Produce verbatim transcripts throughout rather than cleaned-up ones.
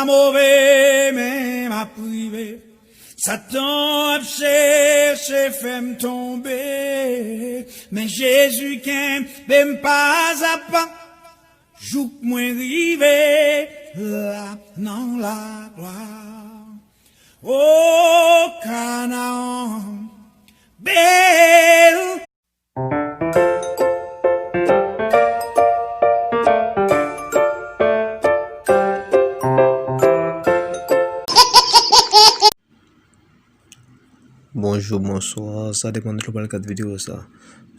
Move men m ap rive. Satan ap chèche fè m tonbe, men Jezi kenbe m pa a pa, jouk mwen rive la nan laglwa. O Kanaan bèl. Bonjou, bonswa, sa depann de lè w pral gad videyo sa.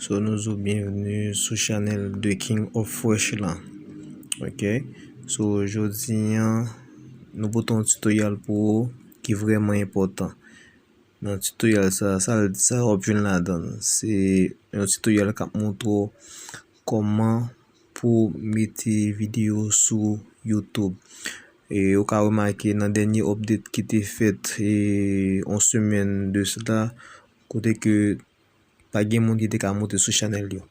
So, nou di w byenvni sou chanèl The King of Fresh la. Ok? So, jodi a, nou pote yon tutorial pou ou ki vrèman enpòtan. Nan tutorial sa, sa, sa w ap jwenn ladan l, se yon tutorial k ap montre w kòman pou mete videyo sou YouTube. E ou ka remake nan dènye update ki te fèt, e, yon semèn de sila, kote ke pa gen moun ki te ka monte sou chanèl yo.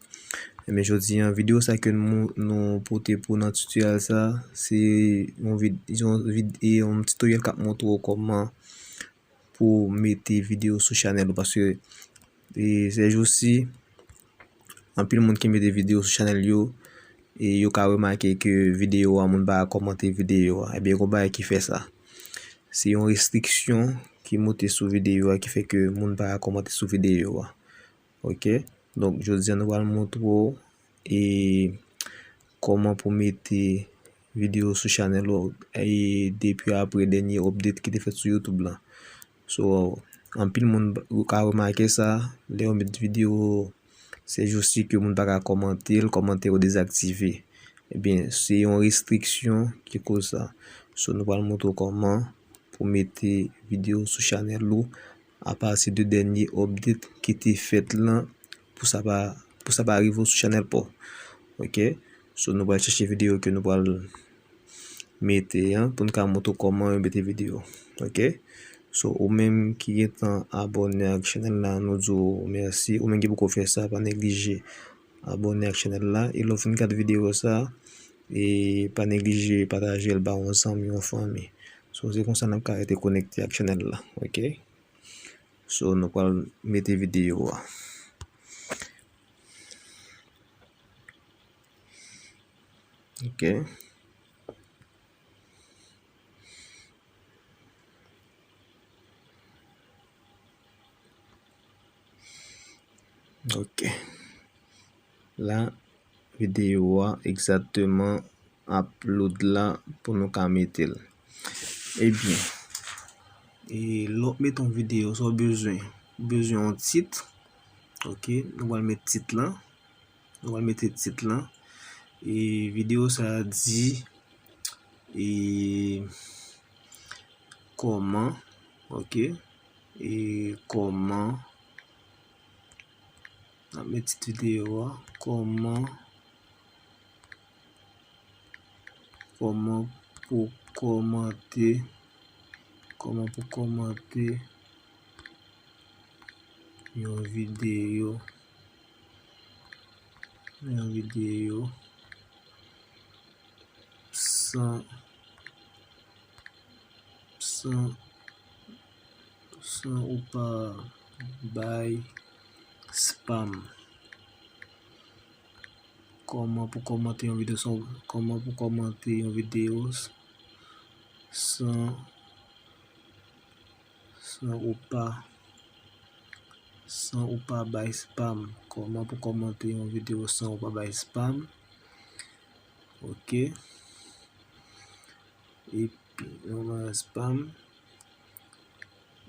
Ebyen, jodi a, videyo sa ke nou, nou pote pou nan tutorial sa, se yon vid-, yon vid-, e yon tutorial k ap montre w kòman pou mete videyo sou chanèl ou, paske, e, sèjousi, anpil moun ki mete videyo sou chanèl yo, e yo ka remake ke videyo a, moun pa ka kòmante videyo a. Ebyen, gon bagay ki fè sa. Se yon restriksyon ki moute sou videyo a, ki fè ke moun pa ka kòmante sou videyo a. Ok? Donk, jodi a, nou pral montre w e kòman pou mete videyo sou chanèl ou, e depi apre dènye update ki te fèt sou YouTube la. So, anpil moun ka remake sa, lè yo met videyo, sèjousi ke moun pa ka kòmante l, kòmantè yo dezaktive. Ebyen, se yon restriksyon ki koz sa. So, nou pral montre w kòman pou mete videyo sou chanèl ou apati de dènye update ki te fèt lan pou sa pa, pou sa pa rive w sou chanèl pa w. Ok? So, nou pral chèche videyo ke nou pral mete an pou n ka montre w kòman yo mete videyo. Ok? So, ou menm ki gentan abòne ak chanèl la, nou di w mèsi. Ou menm ki poko fè sa, pa neglije abòne ak chanèl la. E lè w fin gad videyo sa, e pa neglije pataje l ba yon zanmi, yon fanmi. So, se konsa n ap ka rete konekte ak chanèl la. Ok? So, nou pral mete videyo a. Ok. Ok. La, videyo a egzakteman ap load la pou nou ka mete l. Ebyen, e lè w ap mete yon videyo, sa w bezwen? Ou bezwen yon tit. Ok, nou pral met tit lan. Nou pral mete tit lan. E videyo sa a di, e, kòman, ok, e kòman, n ap met tit videyo a, kòman, kòman pou kòmante, kòman pou kòmante yon videyo, yon videyo san, san, san ou pa bay spam. Kòman pou kòmante yon videyo, san, kòman pou kòmante yon videyo san, san ou pa, san ou pa bay spam. Kòman pou kòmante yon videyo san ou pa bay spam? Ok. Epi, nou bay spam.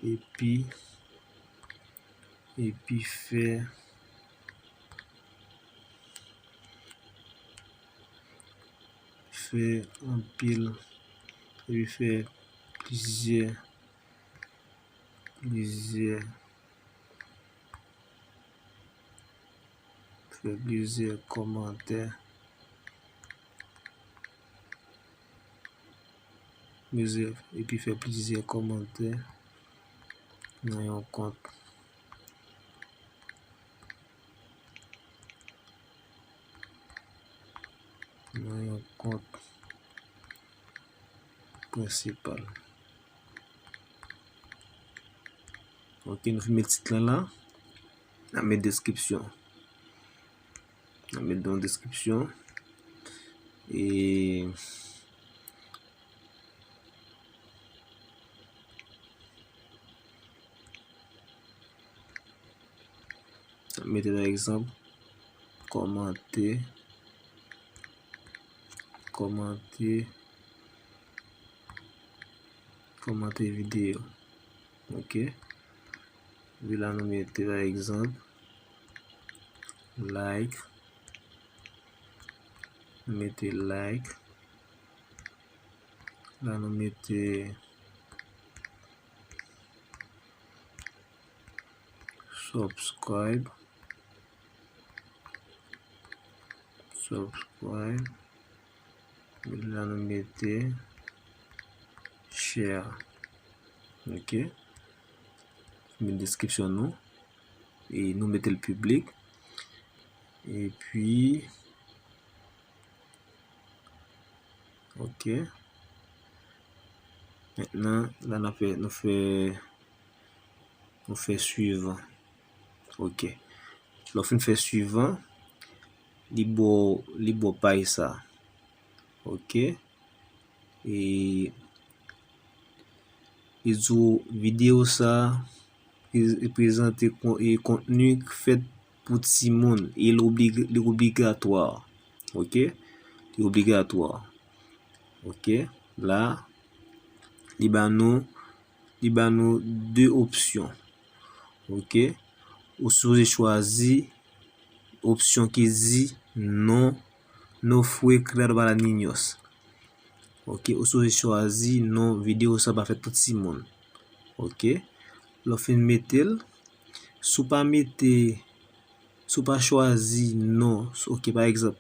Epi, epi fè, fè anpil, epi fè plizyè, plizyè, fè plizyè kòmantè. Plizyè, epi fè plizyè kòmantè nan yon kont. Nan yon kont. prensipal. Ok, nou fin met tit lan la. N ap met deskripsyon. N ap met yon deskripsyon. E Mete pa egzanp, kòmante, kòmante, kòmante videyo. Ok. Epi la nou mete pa egzanp, like. Nou mete like. La nou mete subscribe. Subscribe. Epi la nou mete share. Ok. Met deskripsyon nou. E nou mete l piblik. Epi, ok. Mentnan, la n ap fè, nou fè, nou fè suivan. Ok. Lè w fin fè suivan, li ba w, li ba w paj sa. Ok. E li di w videyo sa, li prezante kon-, e kontni k fèt pou timoun e li oblig-, li obligatwa. Ok? Li obligatwa. Ok? La, li ba nou, li ba nou de opsyon. Ok? Ou sipoze chwazi opsyon ki di non, no fue creado para niños. Ok, ou sipoze chwazi non videyo sa pa fèt pou timoun. Ok, lè w fin mete l, si w pa mete, si w pa chwazi non, ok, pa egzanp,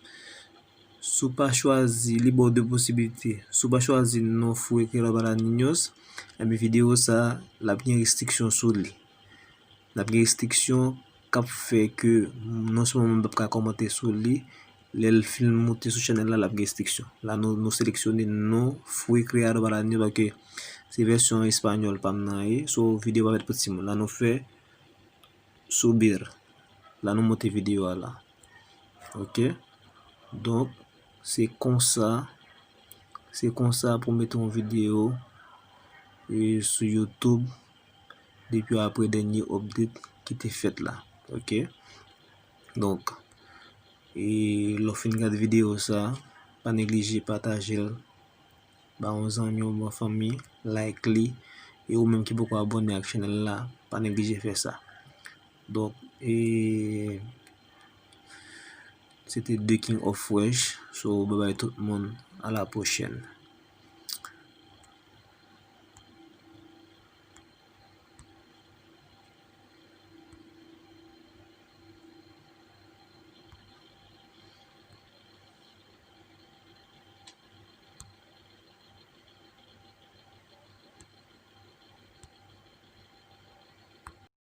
si w pa chwazi, li ba w de posiblite, si w pa chwazi no fue creado para niños, enben videyo sa, l ap gen restriksyon sou li. N ap gen restriksyon k ap fè ke non sèlman moun p ap ka kòmante sou li, lè l fin moute sou chanèl la, l ap gen restriksyon. La, nou, nou seleksyone no fue creado para niños, paske se vèsyon espanyòl pa m nan ye, so videyo pa fèt pou timoun. La, nou fè subir. La, nou monte videyo a la. Ok? Donk, se konsa, se konsa pou mete yon videyo, e, sou YouTube depi apre dènye update ki te fèt la. Ok? Donk, e, lè w fin gade videyo sa, pa neglije pataje l ba yon zanmi, yon bon fanmi, like li, e ou menm ki poko abòne ak chanèl la, pa neglije fè sa. Donk, e, se te The King of Fresh, so, babay tout moun, a la pwochèn.